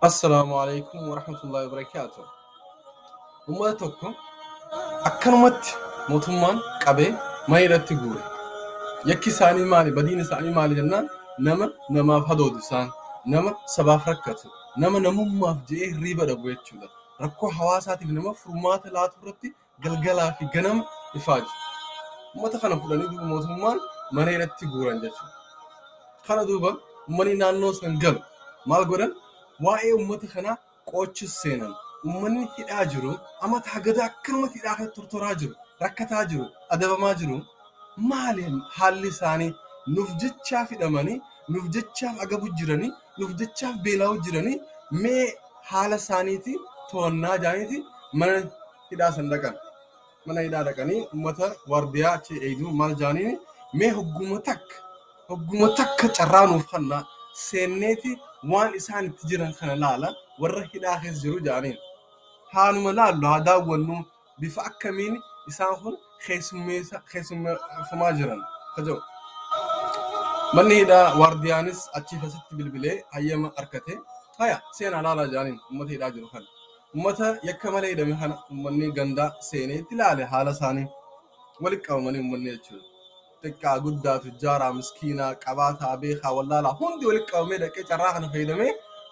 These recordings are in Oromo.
Assalaamu alaikum warahmatullahi wabarakaatu. Uummata tokko akkanumatti mootummaan qabee mana irratti guure. Yakki isaanii maali? Badiin isaanii maali jennaan nama namaaf hadoodu isaan, nama sabaaf rakkatu, nama namummaaf jedhee hirriiba dhabu jechuudha. Rakkoo hawaasaatiif nama furmaata laatu irratti galgalaa fi ganama ifaaju. Uummata kana fudhanii duuba mootummaan mana irratti guuran jechuudha. Kana duuba uummanni naannoo san galu maal godhan? Waa'ee uummata kanaa qoochis seenan. Uummanni hidhaa jiru amata hagada akkanumatti hidhaa kana tortoraa jiru, rakkataa jiru, adabamaa jiru. Maali haalli isaanii? Nuuf jechaaf hidhamanii, nuuf jechaaf agabu jiranii, nuuf jechaaf beela'u jiranii, mee haala isaaniiti to'annaa jaaniiti mana hidhaa san dhaqan. Mana hidhaa dhaqanii uummata waardiyaa achi eegduu maal jaaniini mee hogguma takka carraa nuuf kennaa seenneeti waan isaan itti jiran kana laala warra hidhaa keessa jiru jaaniin. Haanuma laallu haa daawwannu bifa akkamiin isaan kun keessummeeffamaa jiran kaja'u. Manni hidhaa waardiyaanis achiif asitti bilbilee hayyama argate haya seenaa laalaa jaaniin uummata hidhaa jiru kana. Uummata yakka malee hidhame kana uummanni gandaa seenee itti ilaale haala isaanii walitti qabamanii uummanni jechuudha. Xiqqaa guddaa tujjaaraa miskiinaa qabaataa beekaa wallaalaa hundi walitti qabamee dhaqee carraa kana fayyadamee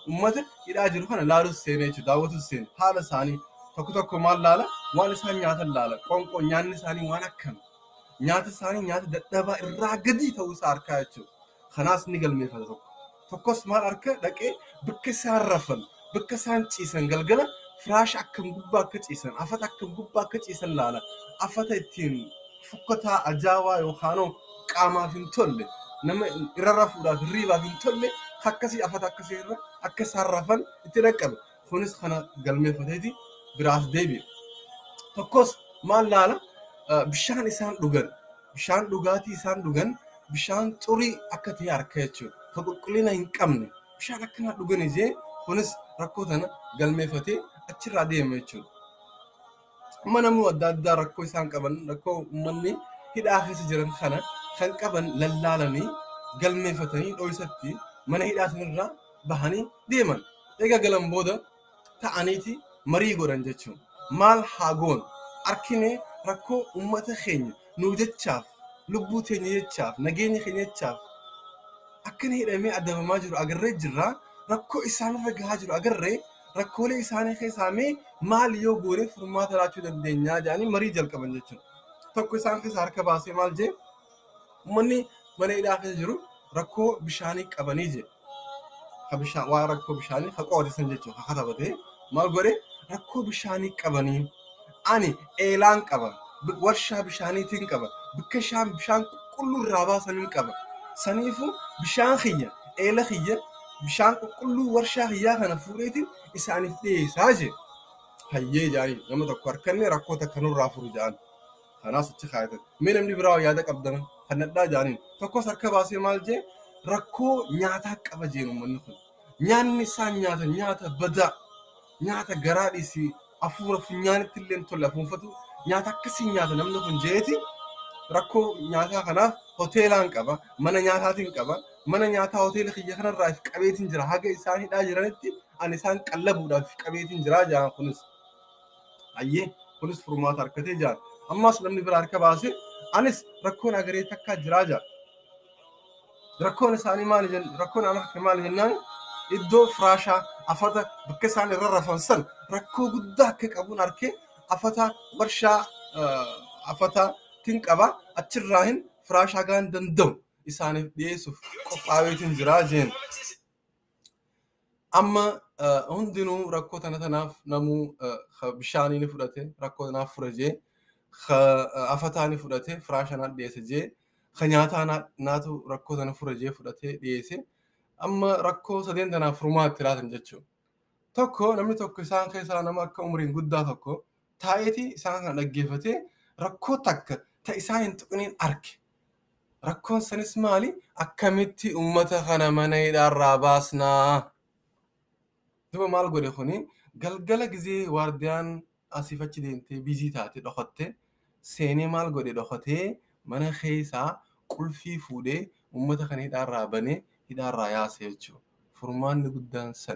uummata hidhaa jiru kana laalus seenee jechuudha daawwatus seene haala isaanii tokko tokko maal laala waan isaan nyaatan laala qoonqoo nyaanni isaanii waan akkam nyaata isaanii nyaata dadhabaa irraa gadii ta'uu isaa argaa jechuudha. Kanaas ni galmeeffata tokko. Tokkos maal arka dhaqee bakka isaan rafan bakka isaan ciisan galgala firaasha akkam gubbaa akka ciisan afata akkam gubbaa akka ciisan laala afata ittiin fokkataa ajaa'aa yookaan qaamaaf hin tolle nama irra rafuudhaaf hirriibaaf hin tolle akkasii afata akkasii irra akka isaan rafan itti dhaqqabe. Kunis kana galmeeffateeti biraas deebi'e. Tokkos maal laala bishaan isaan dhugan bishaan dhugaatii isaan dhugan bishaan xurii akka ta'e harka jechuudha. Ka qulqullina hin qabne bishaan akkanaa dhugan ijee kunis rakkoo tana galmeeffatee achirraa deema jechuudha. Amma namni adda addaa rakkoo isaan qaban rakkoo uummanni hidhaa keessa jiran kana kan qaban lallaalanii galmeeffatanii dho'isatti mana hidhaa sanarraa bahanii deeman. Egaa galan booda ta'aniiti marii godhan jechuudha. Maal haa goonu? Arkinee rakkoo uummata keenya nuu jechaaf, lubbuu teenya jechaaf, nageenya keenya jechaaf akkana hidhamee adabamaa jiru agarree jirra. Rakkoo isaanirra gahaa jiru agarree rakkoolee isaanii keessaa mee maal yoo goone furmaata laachuu dandeenyaa jedhanii marii jalqaban jechuudha. Tokko isaan keessaa harka baasee maal jee uummanni mana hidhaa keessa jiru rakkoo bishaanii qabanii jee. Waa rakkoo bishaanii ka qoodisan jechuudha. Ka katabatee maal godhe rakkoo bishaanii qabanii ani eelaan qaba warshaa bishaaniitiin qaba bakka bishaan qulqulluu irraa baasaniin qaba. Saniifuu bishaan kiyya eela kiyya bishaan qulqulluu warshaa kiyyaa kana fuudheetiin isaaniif dhiyeessaa jee. Hayyee jaanii nama tokko harkanne rakkoo takka nurraa furu jedhan. Kanaas achi kaayatan. Mee namni biraa yaada qabdan kan nadhaa jaaniin. Tokkos harka baasee maal jee rakkoo nyaataa qaba jeen uummanni kun. Nyaanni isaan nyaatan nyaata badaa nyaata garaa dhiisii hafuura funyaanitti illee hin tolle hafuunfatu nyaata akkasii nyaata namni kun jeeti rakkoo nyaataa kanaaf hoteelaan qaba mana nyaataatiin qaba mana nyaataa hoteela kiyya kanarraa if qabeetiin jira haga isaan hidhaa jiranitti ani isaan qallabuudhaaf if qabeetiin jira jaan kunis. Hayyee kunis furmaata harkatee jaan. Ammas namni biraa harka baasee anis rakkoon agaree takkaa jiraa jaan. Rakkoon isaanii maali jenna rakkoon an harka maali jennaan iddoo firaashaa afata bakka isaan irra rafan san rakkoo guddaa akka qabuun arkee afata warshaa afata tin qaba achirraa hin firaashaa gaan danda'u isaaniif dhiyeessuuf qophaa'eetiin jiraa jeen. Amma hundinuu rakkoo tana tanaaf namuu bishaanii ni fudhate rakkoo tanaaf fura jee afataa ni fudhate firaasha naa dhiyeesse jee ka nyaataa naatu rakkoo tana fura jee fudhatee dhiyeesse. Amma rakkoo sadeen tanaaf furmaata itti laatan jechuudha. Tokko namni tokko isaan keessaa nama akka umriin guddaa tokko taa'eeti isaan kana dhaggeeffatee rakkoo takka ta isaan hin tuqiniin arge. Rakkoon sanis maali? Akkamitti uummata kana mana hidhaarraa baasnaa? Duuba maal godhe kuni galgala gizee waardiyaan asiif achi deemtee bizii taate dhokatte seenee maal godhe dhokatee mana keessaa qulfii fuudhee uummata kana hidhaarraa banee hidhaarraa yaase jechuudha. Furmaanni guddaan san.